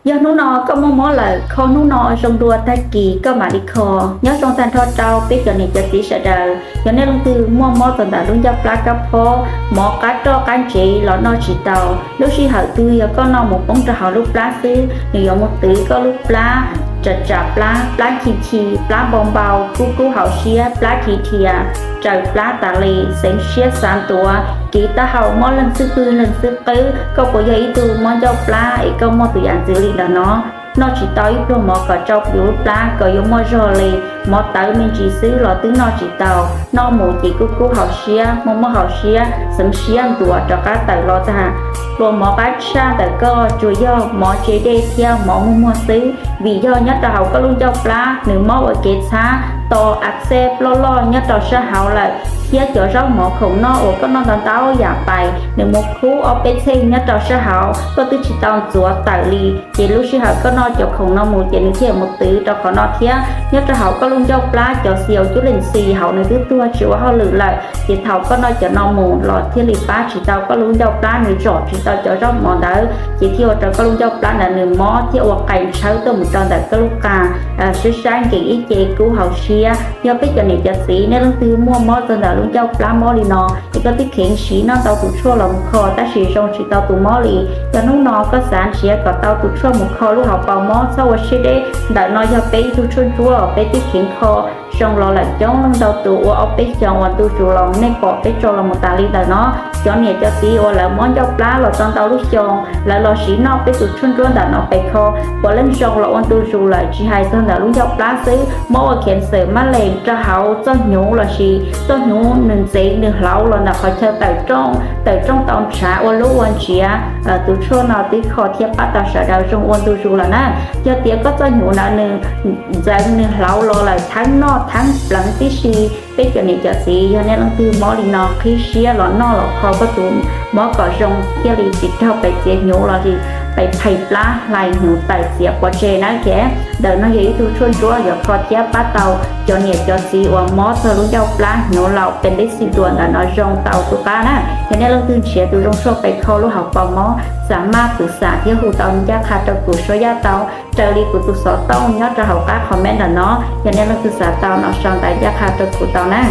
Yog hnub no koj muaj mob lawm, kho hnub no zoo dua tag kis koj mam li kho. Nyob zoo tag nrho rau peb cov niam cov txiv sawv daws, yog nej leej twg muaj mob txog ntawm lub ncauj plab kab phob, mov qab roj qab ntsev los noj tsis tau. Lub sij hawm twg yog koj noj mus poob rau hauv lub plab xwb, nws yuav mus twv koj lub plab, tsam tsam plab, plab khi khi, plab npau npau, kub kub hauv siab, plab khi dhia, raws plab tas li, xeev siab xav ntuav, kiv taub hau, mob leej xwb pwg leej xwb qwb. Koj puas yog ib tug mob ncauj plab es koj muaj tus yam ntxwv li ntawm no? Noj tsis tau ib pluag mov kom tsau yus lub plab kom yuav muaj zog li, mov tawv me ntsis xwb los twb noj tsis tau, noj mus ces kub kub hauv siab, muaj muaj hauv siab, xeev siab ntuav rov qab tawm los tag. Pluas mov qab tshaj ntawm koj tsuas yog mov tse dej thiab mov muag muag xwb, vim yog nyob rau hauv koj lub ncauj plab nws mob ua kev txhab to a xeb ploj loj nyob rau sab hauv lawm, thiab cov zaub mov khoom noj uas koj noj ntau ntau yam pais nws mus khub ob peb txheej nyob rau sab hauv, koj twb tsis tau ntxuav tawm li, ces lub sij hawm koj noj cov khoom no mus ces nws thiaj mus twv rau qhov no thiab. Nyob rau hauv koj lub ncauj plab cov xi au cub leej xi hauv nws twb tuag tsis ua hauj lwm lawm, ces thaum koj noj cov no mus los thiaj li pab tsis tau koj lub ncauj plab, nws zom tsis tau cov zaub mov ntawd, ces thiaj ua rau koj lub ncauj plab ntawd nws mob thiab ua qai ntshawb tuaj mus rau ntawm koj lub qa, sib saib nkees ib ce kub hauv siab. Yog peb cov niam cov txiv nej leej twg muaj mob txog ntawm lub ncauj plab mob li no, ces koj twb kheev siv noj tau tus tshuaj los mus kho tab sis zoo tsis tau tus mob li. Yog hnub no koj xav nrhiav kom tau tus tshuaj mus kho lub hauv paus mob txhob ua siab deb, ntawm no yog peb ib tug tshuaj ntsuab peb twb kheev kho zoo los lawm coob leej ntau tus ua ob peb xyoos uas ntu zus los nej pom peb tso los mus tas li ntawm no. Cov niam cov txiv uas lawv mob ncauj plab los tau ntau lub xyoo, lawv los siv noj peb tus tshuaj ntsuab ntawm no pes kho, puav leej zoo los ua ntu zus lawm, tsis hais txog ntawm lub ncauj plab xwb, mob ua khev xwm mab lees rau hauv txoj hnyuv los sis txoj hnyuv nws ntxeev nws hlauv los ntawm qhov chaw tawm rooj, tawm rooj tau ntshav ua lub ua ntsiav. Tus tshuaj no twb kho thiab pab tau sawv daws zoo ua ntu zus lawm na. Yog tias koj txoj hnyuv ntawd nws ntxeev nws hlauv los lawm theeb noj theeb pleev tib si, peb cov niam cov txiv yog nej leej twg mob li no qhib siab los noj los kho koj tus mob kom zoo thiaj li tsis raug pes txiav hnyuv los sis pes phais plab hlais hnyuv tawm txiav pov tseg na. Ces ntawm no yog ib tug tshuaj ntsuab yuav kho thiab pab tau cov niam cov txiv uas mob txog lub ncauj plab hnyuv laus pes lib xi tuas ntawm no zoo tau tus qab na. Yog nej leej twg nrhiav tus zoo tshuaj pes kho lub hauv paus mob, xam maj pwm xam thiab hu tau ncaj qha rau kuv suab yaj tau raws li kuv tus xov tooj nyob rau hauv qab comment ntawm no. Yog nej leej twg xav tau no sau ntawv ncaj qha rau kuv tau na.